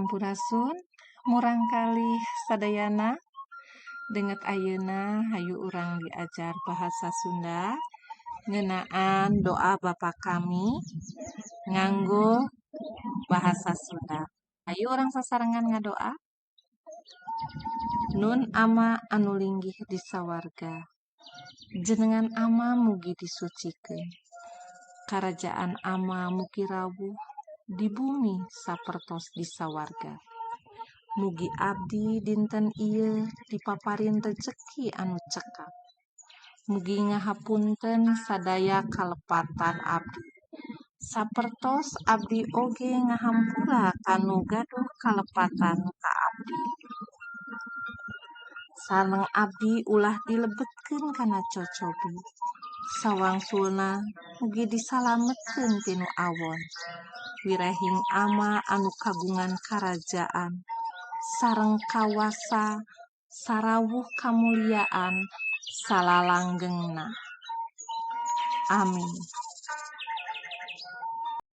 Sampurasun murangkalih sadayana. Denget ayeuna hayu urang diajar bahasa Sunda ngeunaan doa Bapa Kami nganggo bahasa Sunda. Hayu urang sasarengan ngadoa. Nun Ama anu linggih di sawarga, jenengan Ama mugi disucikeun. Karajaan Ama mugi rawuh di bumi sapertos di sawarga. Mugi abdi dinten ieu dipaparin rejeki anu cekap. Mugi ngahapunten sadaya kalepatan abdi, sapertos abdi oge ngahampura kanu gaduh kalepatan ka abdi. Sareng abdi ulah dilebetkeun kana cocobi, sawangsulna mugi disalametkeun ti nu awon. Wirehing Ama anu kagungan karajaan sareng kawasa sarawuh kamuliaan salalanggengna. Amin.